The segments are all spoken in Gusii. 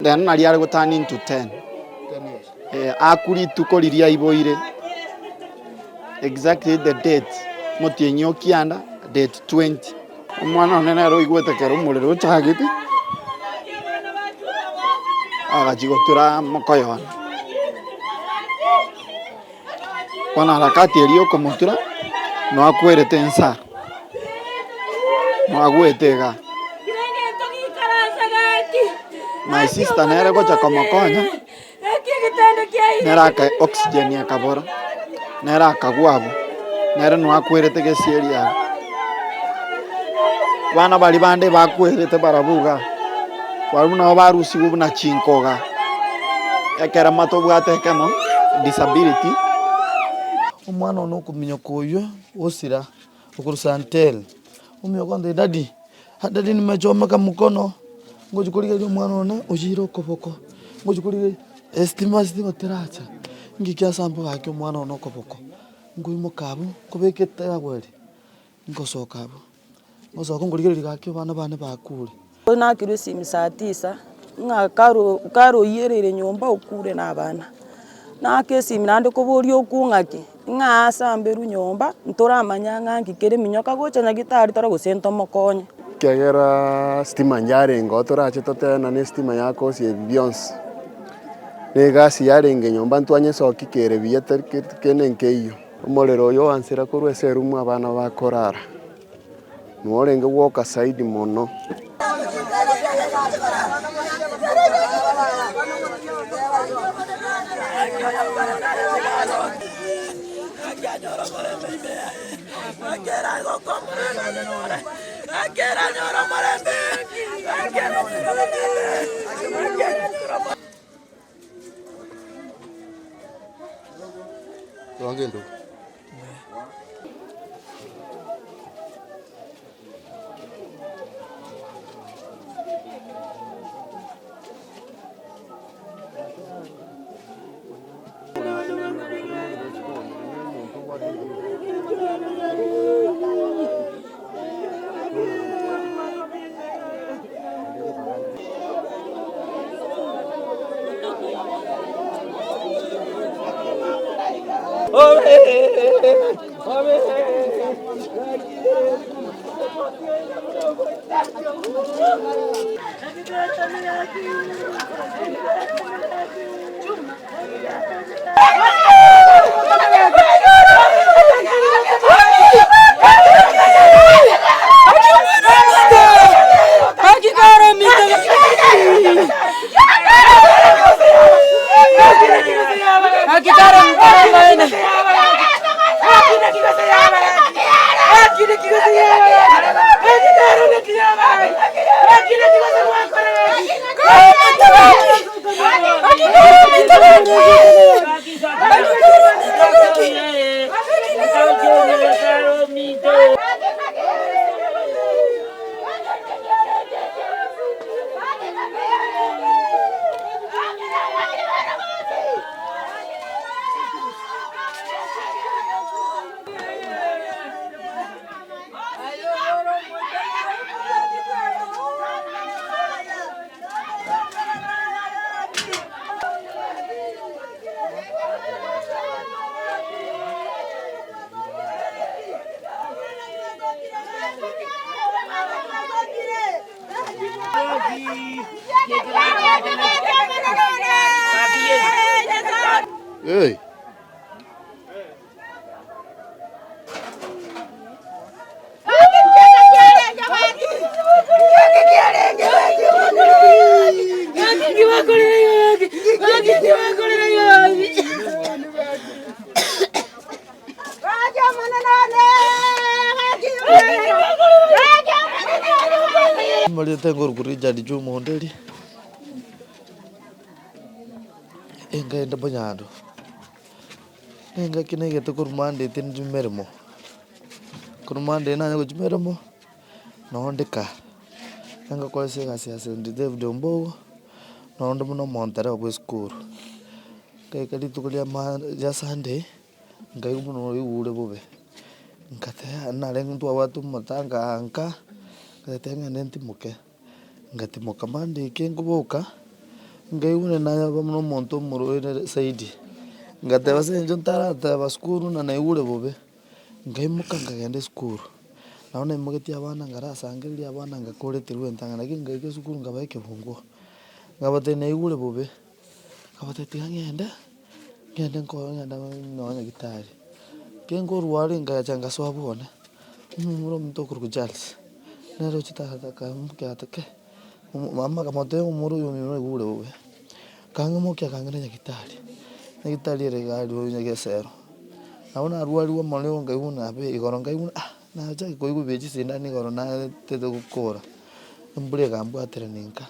Rero nario are goturn into ten. Eh, akure rituko riria aiboire, exactly the date, omotienyi o kianda, date 20. Omwana one nere oigwete ekero omorero ochagete, agachia gotura mokoyo one. Bono harakati eria yokomotura, no akwerete insaa, no agwete igaa. My sister nere gocha komokonya, nere aka oxygen ekabora, nere akagwa abwo, nere no akwerete gesieri abwo. Abana baria bande bakwerete barabwo igaa, barabwo nabo barusigwe buna chinko igaa, ekerema tobwate ekemo, disability. Omwana one okominyoka oywo osira okorwa Santel, ominyoka ontebia daddy, daddy nimechomeka mokono, ngochi korigereria omwana one ochiire okoboko, ngochi korigereria estima estima teracha, inki kiasamba gaki omwana one okoboko, nkoimoka abwo, nkobeka etagwa eria. Ngosoka abwo, ngosoka ngorigereria gaki abana bane bakure. Nakirwe esimi saa tisa, ng'a karo karoiyereire nyomba okure na abana. Naaka esimi naende koboria okwo ng'aki, ng'a asamberwe nyomba, ntoramanya ng'a nki kere minyoka gocha nyagetari tore gose ntomokonye. Ekiagera stima yarenge oo torache totenane estima yakosia ebi bionsi, na egasi yarenge nyomba ntwanyesokia kere buya tari kende nkeiyo. Omorero oyo oansera korwa ase erumu abana bakorara, norenge gwoka zaidi mono. Hey. Omorete ngorokwa Richard Juma Onderi, enkaende bonyando, engaki naigete korwa Monday tindi meremo, korwa Monday nanye gochia meremo, noo nde kaa, nengokora ase egasi ya St. David Ombogo, noo nde buna omontereba bwa esukuru. Nkaika rituko ria ma ria Sunday, nkaigwa buna oigure bobe, ngateba narenge ntwabwate omotanga aa nka, ngateba ng'ende ntimoke, ngatimoka Monday eke nkoboka. Nkaigwa nayaba buna omonto omorwaire zaidi, ngateba ase eng'encho ntarateba sukuru na naigure bobe, nkaimoka nkagenda esukuru. Nabo naimogetie abana nkarasangereria abana ngakora eterwe entang'ani lakini nkaika esukuru nkabaa ekebunguo, nkabatebia naigure bobe, nkabatebia tiga ng'ende, ng'ende nko ng'ende nonye nyagetari. Ekero nkorware ngacha ngasoa bwone, omomura omonto okorokwa Charles, nere ochete akaimokia ake. Mama akamotebia omomura oyo omino oigure bobe, akang'imokia akang'ira nyagetari, nyagetari ere iga aria nyagesero. Nabo narwariwa mono nigo nkaigwa buna nabe igoro nkaigwa buna ah nachaki koigwa buya chisindani igoro naetete gokora, embura ekambwaterania nka,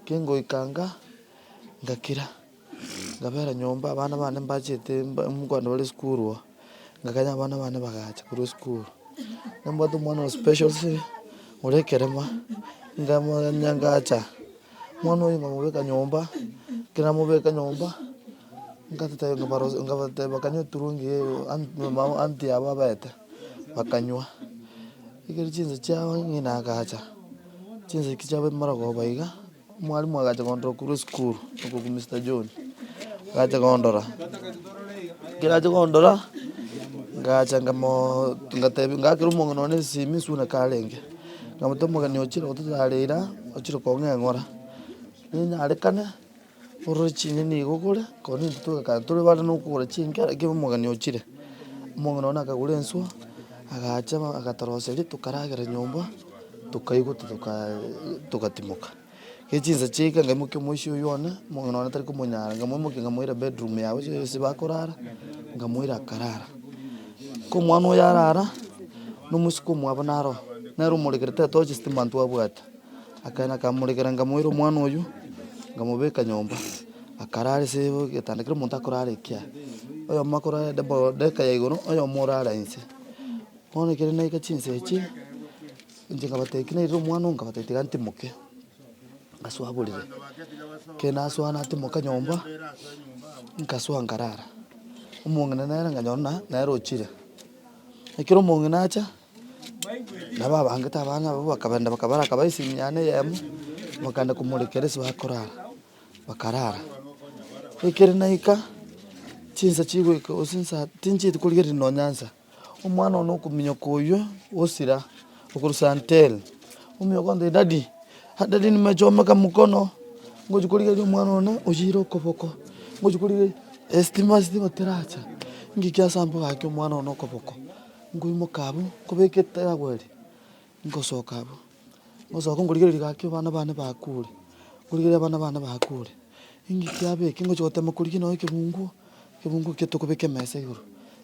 kengoika nka, ngakira. Nkabera nyomba abana bane mbachete mba nkwana bare esukuru oo, ngakanya abana bane bagacha korwa esukuru, nimbwate omwana o special ase ore ekerema, nkamanya ngacha, omwana oywo nkamobeka nyomba, ekero namobeka nyomba, ngatete nkabarosia nkabatebia bakanywa eturungi eye aunty yabo abaete, bakanywa. Ekero chinsa chiabo ng'ina agacha, chinsa eki chiabo marogoba iga. Omwalimu agacha kondora korwa esukuru, okorokwa Mister John, agacha kondora, ekero acha kondora, ngacha nkamoo ngatebia ngaakera omong'ina one esimi eswe naki arenge, nkamotebia omogeni ochire gototareira, ochire kong'eng'ora, ninyarekane orore chinyeni igo ogore, korende intwe togokana tore bare na okogora chinke lakini omogeni ochire. Omong'ina one akagora enswe, agacha agatoroseria tokaragera nyomba. Tokaigota tokaa togatimoka. Ekero chinsa chiaika nkaimokia omoisia oywo one, omong'ina one tari komonyara, nkamoimokia nkamoira bedroom yabo ase ase bakorara, nkamoira akarara. Ko omwana oyo arara, na omosike omwabo naro, nere omorekerete etochi estima ntwabwate. Akaenda akamorekera nkamoira omwana oywo, nkamobeka nyomba, akarara ase egetanda kera omonto akorara ekiaye. Oyomo akorara edouble decker ya igoro, oyomo orara inse. Bono ekero naika chinsa echi, inche nkabatebia ki nairire omwana oo nkabatebia tiga ntimoke, ngasoa borere. Ekero nasoa natimoka nyomba, nkasoa nkarara, omong'ina nere nkanyora ng'a nere ochire. Ekero omong'ina acha, nabo abangete abana abwo bakagenda bakabara akaba esimi yane eyemo, bakagenda komorekera ase bakorara, bakarara. Ekero naika, chinsa chigoika gose nsa tinchieti korigereria nonya nsa. Omwana one okominyoka oyio osira okorwa Santeri, ominyoka ontebia daddy, daddy nimechomeka mokono, ngochi korigereria omwana one ochiire okoboko, ngochi korigereria estima estima teracha, inki kiasamba gaki omwana one okoboko, nkoimoka abwo, nkobeka etagwa eria, ngosoka abwo. Ngosoka nkorigereria gaki abana bane bakure, nkorigereria abana bane bakure, inki kiaba eke ngochi gotema korigia nonye ekebunguo, ekebunguo ekio tokobeka emesa igoro,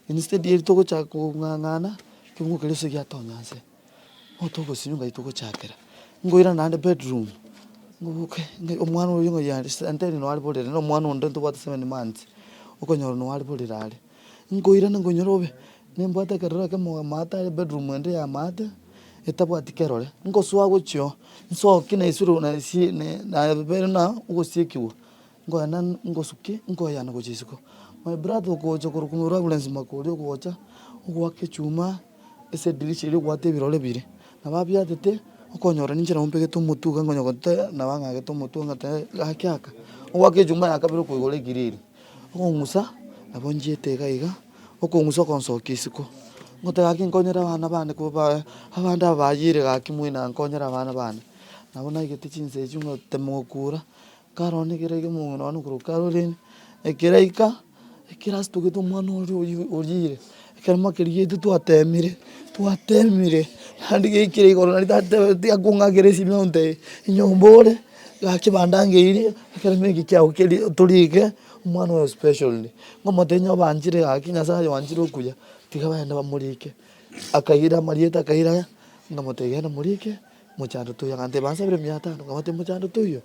instead eri togochaka kong'ang'ana, ekebunguo keria gose giatonya nse, bono togosinywa ngai togochakera, nkoirana naende bedroom, ngoboke ng'a omwana oywo ng'ai are senteni noo are borere na omwana onde ntobwate 7 months, okonyora noo are borere are. Nkoirana nkonyora obe, nimbwate ekerore ekemo amaate are bedroom ende ya amaate, etabwati kerore, nkosoa gochia oo, nsoke naisure nasie nabere na ogosiekigwa, nkoenda ngosuke nkoyana gochia isiko. My brother ogocha korwa Lawrence Makori ogocha, ogoaka echuma ase edirisha eria obwate ebirore biria, nabo abiatete, okonyora ninche nabo mbegete omotwe iga nkonya gote nabo ang'agete omotwe ng'a gaki aka, ogoaka echuma ya kabere okoigora egiriri. Okong'usa nabo nchiete iga iga, okong'usa okonsokia isiko, ngoteba gaki nkonyere abana bane koba abande aba bayire gaki moino nkonyere abana bane. Nabo naigete chinsa echio ngotema gokura, nkarora ekero iga omong'ina one okorokwa Caroline, ekero aika, ekero asitogete omwana oria oywo orire, ekero makeria giaito twatemire, twatemire, naende giaikire igoro nari tatebeti akong'akera esimi agontebia enyomba ore. Gaki bandangeirie, ekero neki kiago keria torike, omwana oyo specially, ngomotebia onye obanchire gaki nyasaye oanchire okuya, tiga bagende bamorike. Akaira amarieta akaira aya, nkamotebia genda morike, mochando toiyo, agantebia bansabire mia tano, nkamotebia mochando toiyo,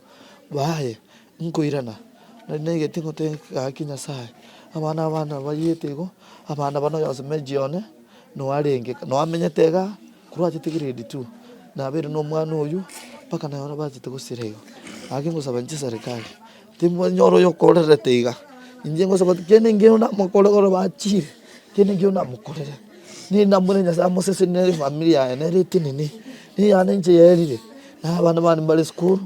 baye, nkoirana, nari naigete ngotebia gaki nyasaye, abana abana bayete igo, abana bane oyo osemeji one, no arenge, no amenyete igaa. Korwa achete grade two, nabeire na omwana oywo, mpaka naye bono bachete gosira igo. Gaki ngosaba inche eserekari, timonyora oyokorerete iga, inche ngosaba kende nkeiyo namokore ekero bachire, kende nkeiyo namokorere, nigo ndamore nyasaye amosesenie nere efamiri yaye nere etenene, na eyane inche yaerire, na abana bane mbare esukuru,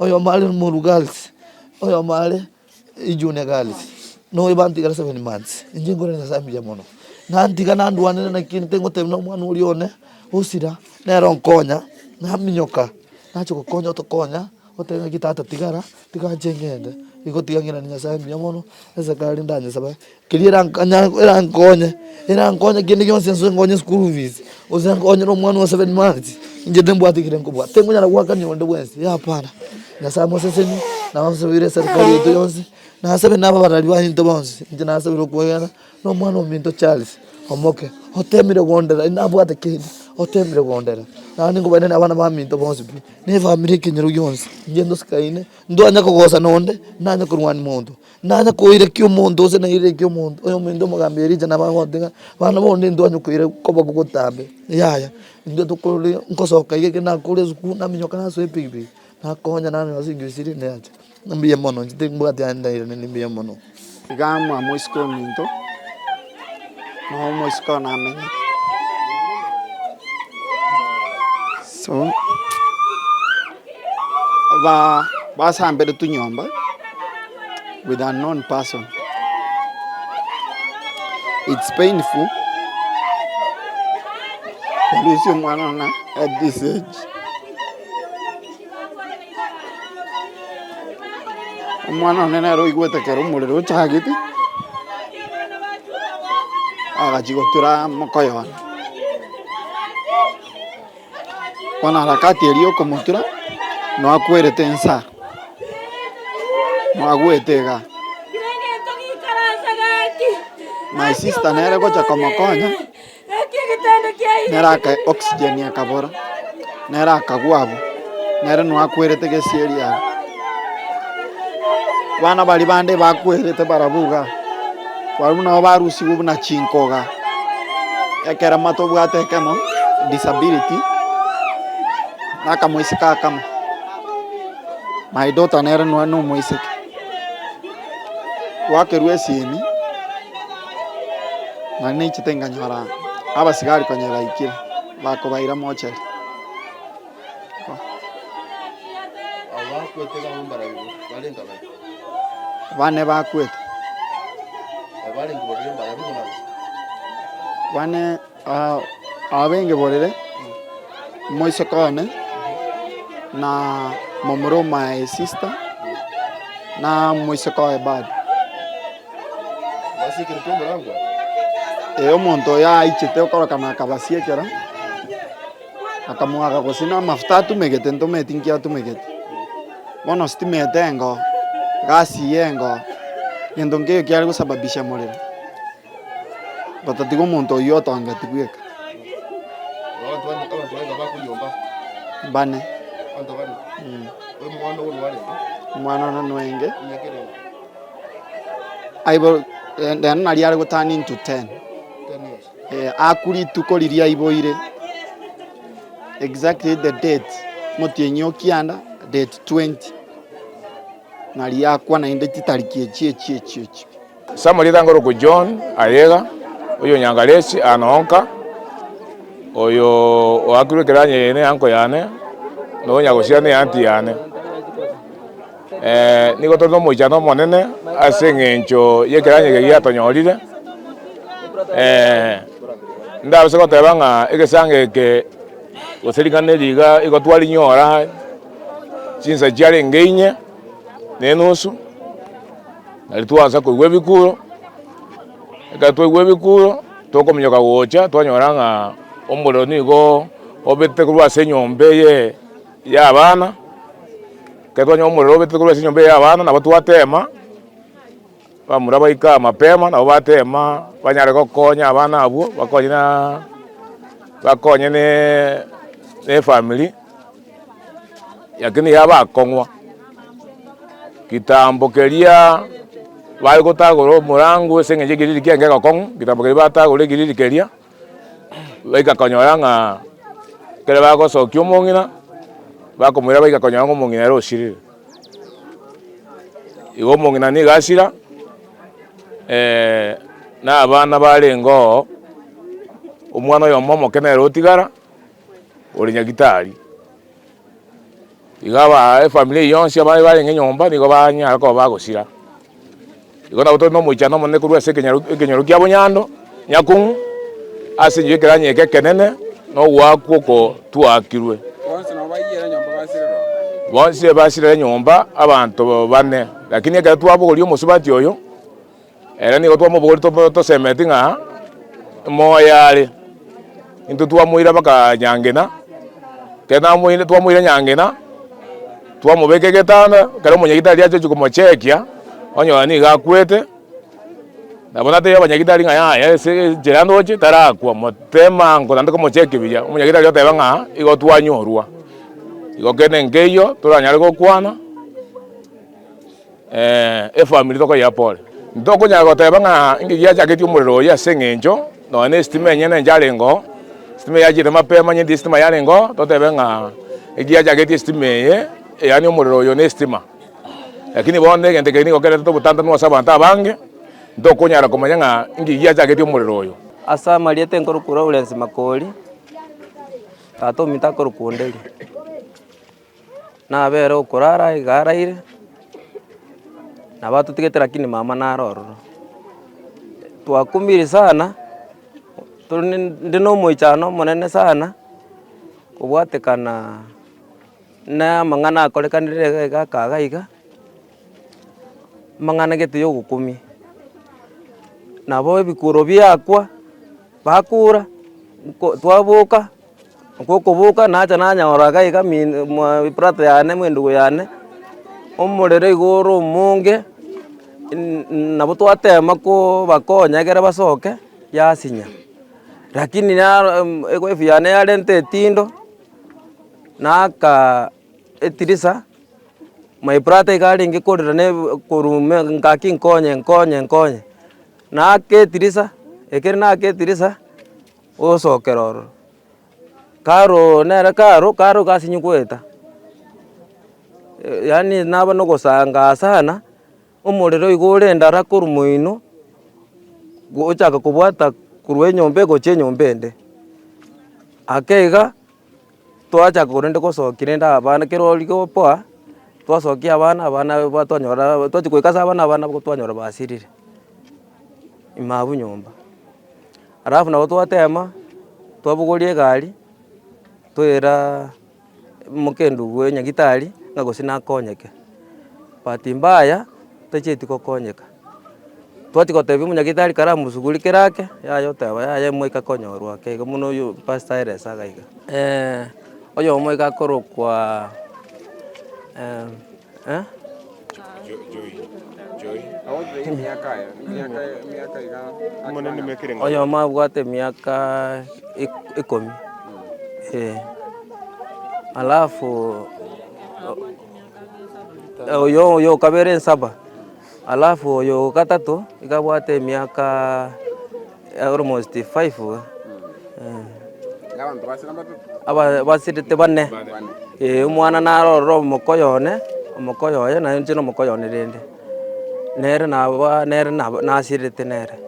oyomo are Muru Girls. Oyomo are ejunior girls, na oyo bantigara 7 months. Inche nkorera Nyasaye mbuya mono. Nantiga nandwanera naki ntengotebia na omwana oria one, osira, nere onkonya, naminyoka, nachia gokonya otokonya, oteba ng'aki tata tigara, tiga nche ng'ende, igo tiga ng'irane Nyasaye mbuya mono, esekari ndanyesaba, keria erankanya erankonye, erankonye kende gionsi nse nkonye eschool fees, gose nkonyere omwana o 7 months, inche timbwati kere nkobwata, tinkonyara goakania onde bwensi hapana. Nyasaye amosesenie, nabasabeire eserikari yaito yonsi, nasabe na ababarari baito bonsi, inche nasabire okwegena na omwana ominto Charles omoke, otemire gondera inabwate kende, otemire gondera, naende nkobaene na abana baminto bonsi pi, na efamiri ekenyoro gionsi, inche ntosikaine, ntwanya kogosana onde, nanya korwania monto, nanya koira ki omonto gose nairire ki omonto, oyo ominto omogambi Elijah nabo agotiga, abana bonde ntwanya koira koboko botambe, yaya, intwe tokore nkosoka iga ekero nakure esukuru naminyoka nasoa epikipiki, nakonya nanyora ase engiusiri neacha, mbuya mono inche timbwati ande ndairaneri mbuya mono. Iga mwa moiseke ominto, na omoiseke one amenyete. So, ba basamberetwe nyomba with unknown person. It's painful korusia omwana one at this age. Omwana one nere oigwete ekero omorero ochagete, agachia gotura mokoyo one. Bono harakati eria yokomotura, noo akwerete insaa, noo agwete igaa. My sister nere gocha komokonya. Nere aka oxygen ekabora, nere akagwa abwo, nere noo akwerete gesieri abwo. Abana baria bande bakwerete barabwo igaa, barabwo nabo barusigwe buna chinkoga, ekerema tobwate ekemo, disability, na akamoiseke akamo. My daughter nere nonya na omoiseke, gwakerwa esimi. Naende naichete nkanyora abasigari konya baikire, bakobaira mochari. Bane bakwete. Bane abenge borere, moiseke one, na momura o my sister, na moiseke oye bado. Ee, omonto oyo aichete okorokana akabasiekera, akamoaka gose na amafuta atumegete ntomanyeti nki atumegete. Bono sitima etengo, gasi eye engo, gento nkeiyo kiare gosababisha morero, gotatiga omonto oywo otongeti bweka. Bane. Omwana one noenge. Aibo rero naria are goturn into ten, eh, akure rituko riria aiboire, exactly the date, omotienyi o kianda, date 20, naria akwa naende chitariki echio echio echio echio. Samuel nigo akorokwa John Ayega, oyo Nyangaresi Anonka, oyo oakirwe ekeranya eye ne uncle yane, na oyo Nyagosira ne aunty yane. Nigo tore nomoichano omonene ase eng'encho y'ekeranya eke giatonyorire, ndabase goteba ng'a egesango eke gose ring'ana eri iga igo twarinyora chinsa chiarenge inye na enusu, nari twansa koigwa ebikuro, ekero twaigwa ebikuro, tokominyoka gocha twanyora ng'a omorero nigo obete korwa ase enyomba eye ya abana. Ekero twanyora omorero obete korwa ase enyomba eye y'abana, nabo twatema, abamura baika mapema, nabo batema banyare gokonya abana abwo, bakonye na bakonye na efamiri, lakini yabakong'wa. Kitambo keria bare gotagora omorango ase eng'encho ekiriri kiaye nkegokong'u, kitambo keria batagora ekiriri keria. Baika konyora ng'a ekero bagosokia omong'ina, bakomoira baika konyora ng'a omong'ina ere osirire. Igo omong'ina nigo asira, na abana barenge oo, omwana oyomo omoke nere otigara, ore nyagitari. Iga aba efamiri eyio yonsi abare barenge nyomba nigo banyara koba bagosira. Igo nabo tore nomoichano omonene korwa ase ekenyoro ekenyoro kia bonyando, nyakong'u, ase enchera ekeranya eke ekenene, na ogoakwa oko twaakirwe. Bonsi nabo baiyere nyomba basirere oo. Bonsi basirere nyomba abanto bane, lakini ekero twabogoria omosubati oyo, ere nigo twamobogoria tomo tosemeti ng'a moyo are, intwe twamoira mpaka nyangena, ekero namoire twamoira nyangena, twamobeka egetanda, ekero omonyagitari achochi komochekia, onyora nigo akwete, nabo natebia abanyagitari ng'a yaya ase enchera ndoche tarakwa, moteme ango naende komochekia buya, omonyagitari oteba ng'a igo twanyorwa. Igo kende nkeiyo toranyare gokwana. Efamiri tokoyea pole. Ntokonyara goteba ng'a inki giachaketie omorero oyo ase eng'encho nonya na esitima enyene nchiarenge oo, esitima yachiete mapema onye esitima yarenge oo, totebe ng'a egiachaketie esitima eye, yaani omorero oyo na esitima. Lakini bono egento eke nigo kerentete obotantanu ase abanto abange, ntokonyara komanya ng'a inki giachaketie omorero oyo. Ase amarieta enkorokwa Lawrence Makori, tata ominto akorokwa Onderi. Nabere okorara iga araire, nabo atotigete lakini mama naro ororo. Twakumire sana, tore ndi na omoichano omonene sana, kobwatekana na amang'ana akorekanire iga iga aka iga iga, amang'ana gete ya ogokumia. Nabo ebikuro biakwa, bakura, nko twaboka. Gokoboka nacha nanyora iga iga mwa brother yane mwa endugu yane, omorero igo ore omonge, nabo twatema kobakonya ekere basoke, yasinya. Lakini naro ewife yane yarenta etindo, naaka etirisa, my brother iga arenge korera ne korwa ngaki nkonye nkonye nkonye, naaka etirisa, ekere naaka etirisa. Osokera ororo, karo nere karo karo gasinye goeta, yaani naba na ogosangaa sana, omorero igo ore endara korwa moino, gochaka kobwata korwa enyomba egochia enyomba ende. Ake iga, twachaka korende gosokia rende abana kero oria gopoa, twasokia abana abana ba twanyora twachia goika ase abana abana abwo twanyora basirire, ime abwo nyomba. Alafu nabo twatema, twabogoria egari, toira mokendu bwe nyagetari ng'a gose nakonyeke. Bahati mbaya, tachieti gokonyeka. Twachia gotebia omonyagitari karamosugulikere ake, yaya oteba yaya moika konyorwa ake iga buna oyo pastor aerese iga iga. Oyomo iga akorokwa. Oyomo abwate emiaka ikomi, eh. Alafu oyo oyo okabere ensaba, alafu oyo ogatato iga abwate emiaka almost five iga. Aba basirete bane, eh, omwana naro ororo omokoyo one, omokoyo oye naye inche nomokoyo one rende, nere naba nere naba nasirete nere,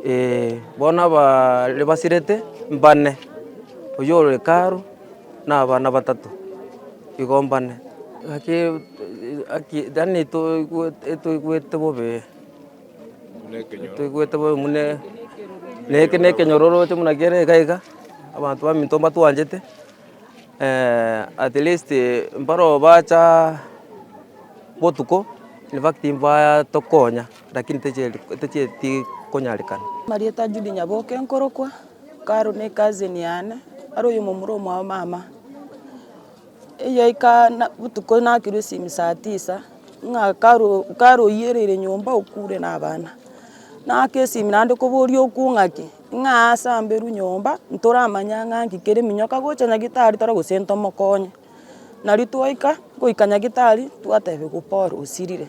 eh, bono abaria basirete mbane, oywo ore karo, na abana batato, igo mbane. Gaki aki yaani toigwete toigwete bobe. Toigwete bobe buna na eke na ekenyoro oroche buna kere iga iga, abanto baminto mbatwanchete, at least mbaro bacha botuko, in fact mbatokonya lakini techeri techieti konyarekana. Marieta Judy Nyaboke nkorokwa, karo ne ecousin yane, are oyomomura omwabo mama. Eyaika na botuko nakirwe esimi saa tisa, ng'a karo karoiyereire nyomba okure na abana. Naaka esimi naende koboria okwo ng'aki, ng'a asamberwe nyomba, ntoramanya ng'a nki kere minyoka gocha nyagetari tore gose ntomokonye. Nario twaika, goika nyagetari, twatebiwa pole osirire.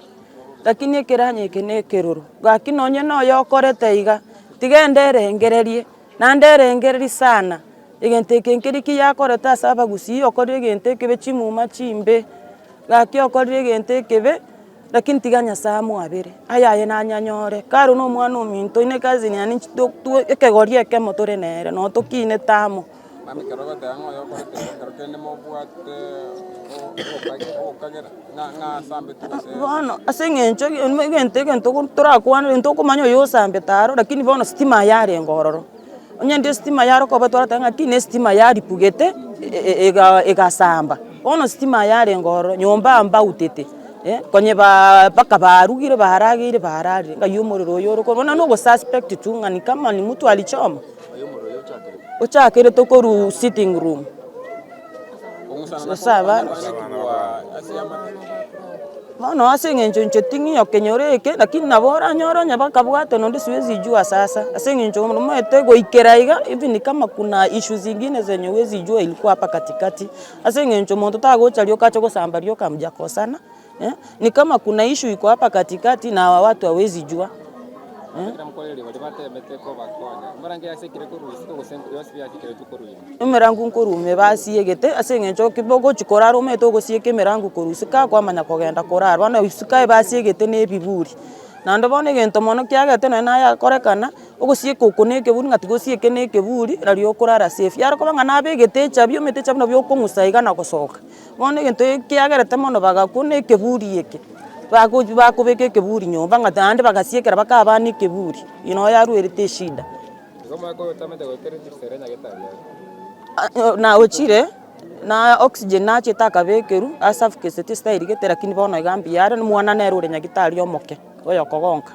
Lakini ekeranya eke na ekeroro, gaki nonye na oyokorete iga, tiga ende erengererie, naende erengererie sana. Egento eke nkeri kiya akorete ase abagusii, okorire egento ekebe chimuma chimbe, gaki okorire egento ekebe, lakini tiga Nyasaye amwabere, ayaye nanyanyore. Kare na omwana ominto ine ecousin yane inche to to ekegori ekemo tore nere, noo tokinete amo. Nabo ekero ogoteba ng'a oyokorete iga, ekero kende mobwate ogokagera ng'a ng'a asambete gose. Bono ase eng'encho egento egento torakwane egento okomanya oyo osambete aro lakini bono sitima yarenge ororo. Onye ndire esitima yare okoba twarateba ng'a ki na esitima yaripugete egasamba. Bono sitima yarenge ororo, nyomba mbautete, konye baa mpaka barugire barageire bararire, ng'ai omorero oyo ore korwa. Bono na ogosuspect tu ng'a ni kama ni mtu alichoma, ochakerete korwa sitting room. Gose abana. Bono ase eng'encho inche ting'iyo kenyoro eke, lakini nabo oranyore onye bakabwate nonde siwezi jua sasa, ase eng'encho omanyete goikera iga even kama kuna issue zingine zenye huwezi jua ilikuwa hapa katikati, ase eng'encho omonto tagocha rioka ache gosamba rioka hamjakosana, ni kama kuna issue iko hapa katikati na hawa watu hawezi jua. Emerango nkorwa basiegete ase eng'encho ki bogochi korara omanyete ogosieka emerango korwa isiko aa kwamanya kogenda korara. Bono isiko aye basiegete na ebiburi. Naende bono egento mono kiagete nonye nayakorekana, ogosieka oko na ekeburi ng'a tigosieke na ekeburi nario okorara safe. Yare koba ng'a nabegete echabi omanyete echabi nabo okong'usa iga na gosoka. Bono egento ekiagerete mono bagakwa na ekeburi eke, bago bakobeka ekeburi nyomba ng'a naende bagasiekera baka abana ekeburi, noo yaruerete eshida. Na ochire, na oxygen nachete akabekerwa, asafokeseti estyle gete lakini bono iga mbuya are, na omwana nere ore nyagetari omoke, oyo okogonka.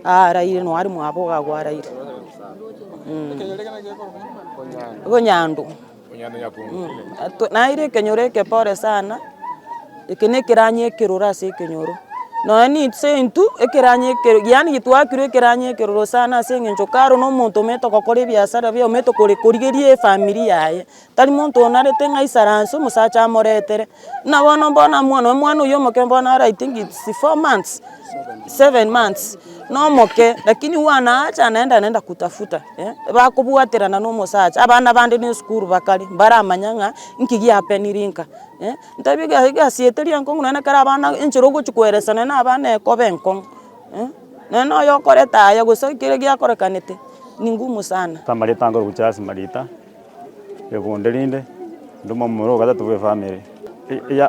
Araire noo are mwabo iga agwo araire. Obonyando. Naire ekenyoro eke pore sana, eke na ekeranya ekeroro ase ekenyoro, nonya na inse intwe ekeranya ekero yaani twakirwe ekeranya ekeroro sana ase eng'encho kare na omonto omanyete gokora ebiasara biaye omanyete kore korigeria efamiri yaye, tari monto onarete ng'a aisaranse omosacha amoretere, buna bono mbono omwana omwana oywo omoke mbono are I think it's four months, seven months, na omoke lakini huwa anaacha anaenda anaenda kutafuta. Bakobwaterana na omosacha, abana bande na esukuru bakare, mbaramanya ng'a nki giapenire nka, ntebi ega egasi eye teri enkong'u nonye ekero abana enchera ogochi koeresa nonye na abana ekoba enkong'u, nonye na oyokoreta aya gose kere giakorekanete, ni ngumu sana. Amarieta nkorokwa Charles Marita, ebunde rinde, inde omomura ogatato bwa efamiri.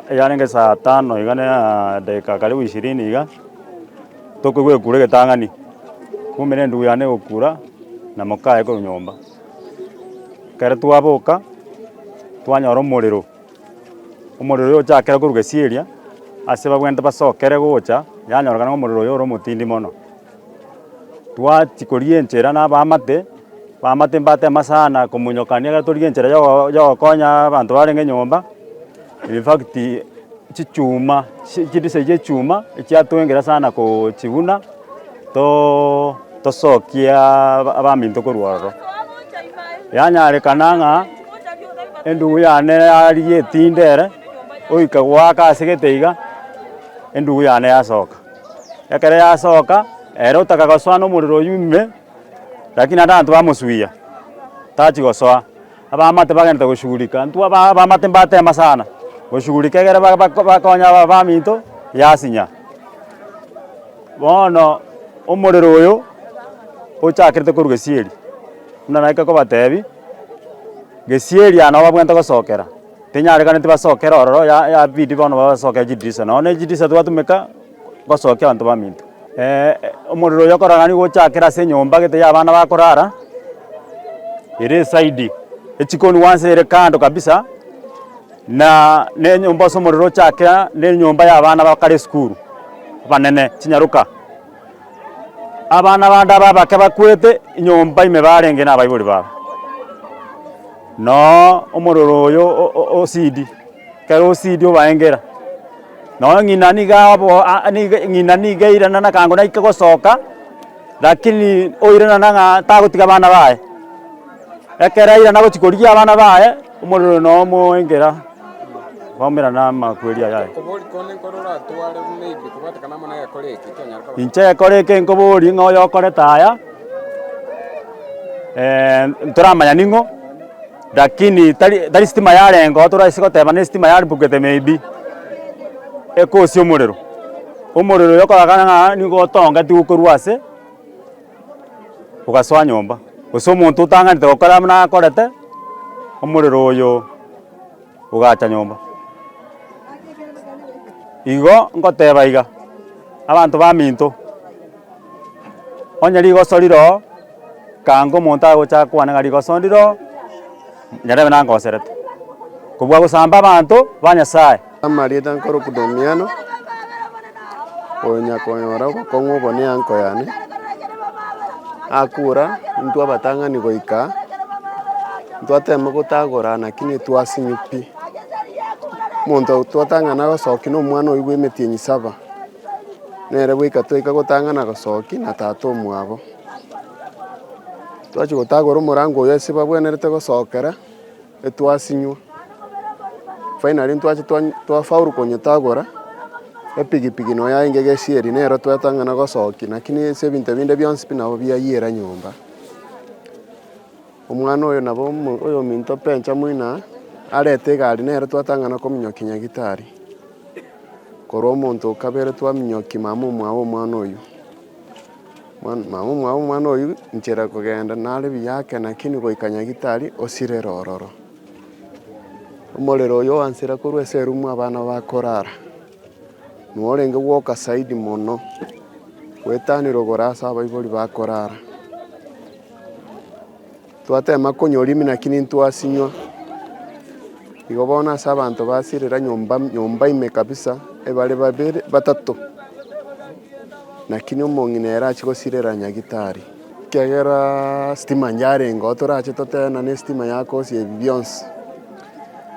Eyarenge saa tano iga na dakika karibu ishirini iga, tokoigwa ekura egetang'ani, kumbe na endugu yane egokura, na mokaye korwa nyomba. Ekero twaboka, twanyora omorero, omorero oyo ochakire korwa gesieri, ase babwenerete basokere gocha, yanyorekana ng'a omorero oyo ore omotindi mono. Twachia korigia enchera na abaamate, abaamate mbatema sana komonyokania ekero torigia enchera ya yogokonya abanto barenge nyomba, in fact chichuma chi chidisa chia echuma echiatwengera sana kochibuna too tosokia aba abaminto korwa ororo. Yanyarekana ng'a endugu yane yarigia etinde ere, oika goaka ase gete iga, endugu yane yasoka. Ekero yasoka, ere otaka gosoa na omorero oyio ime, lakini naende abanto bamosuia, tachi gosoa. Abaamate bagenderete goshughulika, intwe aba abaamate mbatema sana, goshughulika egere ba- ba bakonye aba baminto yasinya. Bono omorero oyo, ochakerete korwa gesieri, buna naika kobatebia, gesieri aa nabo babwenerete gosokera, tenyarekaneti basokere ororo ya yabidi bono babasokere chidirisa, nonye na chidirisa twatumeka gosokia abanto baminto. Omorero oyo okorora nigo ochakera ase enyomba gete ya abana bakorara, ere esaidi, echikoni kwanza ere kando kabisa, na na enyomba ase omorero ochakera, na enyomba ya abana bakare esukuru, abanene, chinyaroka. Abana bande aba abake bakwete, nyomba ime barenge na abaibori babo. Noo omorero oyo o- o- osidi, ekero osidi obaengera. Nonya ng'ina nigo abo a nigo ng'ina nigo airana na kango naike gosoka, lakini oirana ng'a tagotiga abana baye. Ekero airana gochia korigia abana baye, omorero oyo noo omoengera, baumerana amakweri aya aye. Kobori konde nkore oratware maybe kobwatekana amo na egekora eke kianyare koba. Inche egekora eke nkoboria ng'a oyokorete aya, ntoramanya ning'o. Lakini tari tari stima yarenge oo toraise goteba ne estima yaribukete maybe, ekosia omorero. Omorero oyo okorakana ng'a nigo otongetigwe korwa ase, ogasoa nyomba, gose omonto otang'anete gokora buna akorete. Omorero oyo ogacha nyomba. Igo ngoteba iga, abanto baminto, onye rigoso rire oo, kanga omonto agocha akwane ng'a rigoso ndire oo, nyarebe nangoserete, kobua gosamba abanto ba Nyasaye. Amarieta nkorokwa Domiano, oyo nyakonyora obokong'u obo ne uncle yane, akura intwe abatang'ani goika, ntwatema gotagora lakini twasinywa pi. Omonto twatang'ana gosokia na omwana oywo bwa emetienyi saba, nere goika twaika gotang'ana gosokia na tata omwabo. Twachia gotagora omorango oyo ase babwenerete gosokera. Etwasinywa, finally ntwacha twafaulu konyetagora, epigipigi nonya yarenge gesieri nero twatang'ana gosokia lakini ase ebinto binde bionsi pi nabo biayiera nyomba. Omwana oyo nabo omo oyominto pencha moino aa, arete egari nere twatang'ana kominyokia nyagetari, korwa omonto okabere twaminyokia mama omwabo omwana oywo. Mama omwabo omwana oyio nchera kogenda nare buya ake lakini goika nyagitari osirere ororo. Omorero oyio oansera korwa ase erumu abana bakorara, norenge gwoka zaidi mono, goetanire igoro ase abaibori bakorara. Twatema konywa rimi lakini ntwasinywa, igo bono ase abanto basirera nyomba nyomba ime kabisa, ebare babere batato, lakini omong'ina ere achia gosirera nyagitari. Ekiagera stima yarenge oo torache totebe nonye estima yakosia ebi bionsi,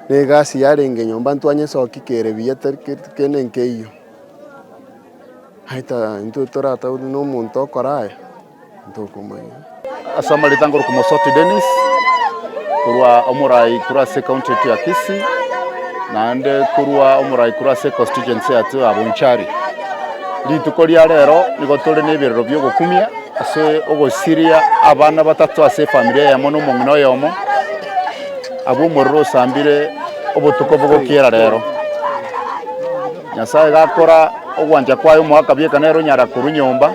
na egasi yarenge nyomba ntwanyesokia kere buya tari kende nkeiyo. Aye intwe toratagwe na omonto okora aya. Ntokomanya. Ase amarieta nkorokwa Mosoti Dennis, korwa omorai korwa ase ecounty yaito ya Kisii, naende korwa omorai korwa ase econstituency yaito ya Bonchari. Rituko ria rero nigo tore na ebirero bia ogokumia ase ogosiria abana batato ase efamiri eyemo na omong'ina oyomo, abwo omorero osambire obotuko bogokiera rero. Nyasaye gakora ogwancha kwaye omogaka bieka nere onyara korwa nyomba.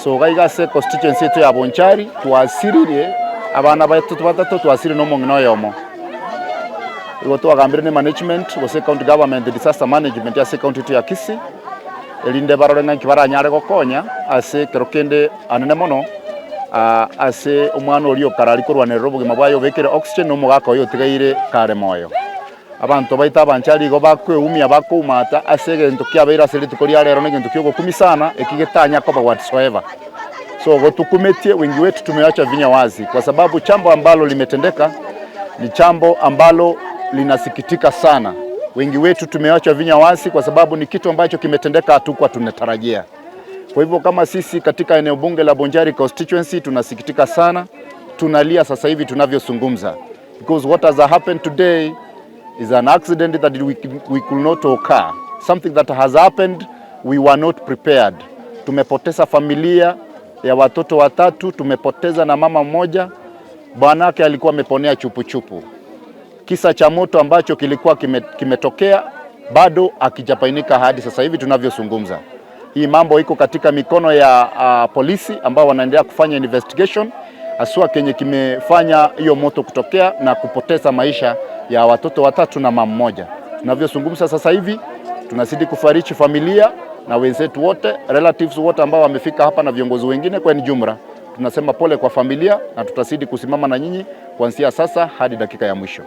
Soga iga ase econstituency yaito ya Bonchari twasirire abana baito batato twasirire na omong'ina oyomo. Igo twagambire ne management gose county government disaster management ase ecounty yaito ya Kisii erinde barore ng'a inki baranyare gokonya ase ekero kende anene mono ase omwana oria okare aria korwanerera obogima bwaye obekire oxygen na omogaka oye otigaire kare moyo. Abanto baito abanchari igo bakweumia bakoumata ase egento kiabeire ase rituko ria rero negento kiogokumia sana eki getanya koba whatsoever. So gotukumetie wengi wetu tumeacha vinywa wazi kwa sababu jambo ambalo limetendeka ni jambo ambalo linasikitika sana. Wengi wetu tumeacha vinywa wazi kwa sababu ni kitu ambacho kimetendeka hatukuwa tunatarajia. Kwa hivyo kama sisi katika eneo bunge la Bonchari constituency tunasikitika sana, tunalia sasa hivi tunavyozungumza because what has happened today is an accident that we, we could not occur. Something that has happened, we were not prepared. Tumepoteza familia ya watoto watatu, tumepoteza na mama mmoja, bwanake alikuwa ameponea chupuchupu. Kisa cha moto ambacho kilikuwa kimetokea bado hakijabainika hadi sasa hivi tunavyozungumza. Hii mambo iko katika mikono ya polisi ambao wanaendelea kufanya investigation haswa kenye kimefanya hiyo moto kutokea na kupoteza maisha ya watoto watatu na mama mmoja. Tunavyozungumza sasa hivi tunazidi kufariji familia na wenzetu wote, relatives wote ambao wamefika hapa na viongozi wengine kwa jumla. Tunasema pole kwa familia na tutazidi kusimama na nyinyi kuanzia sasa hadi dakika ya mwisho.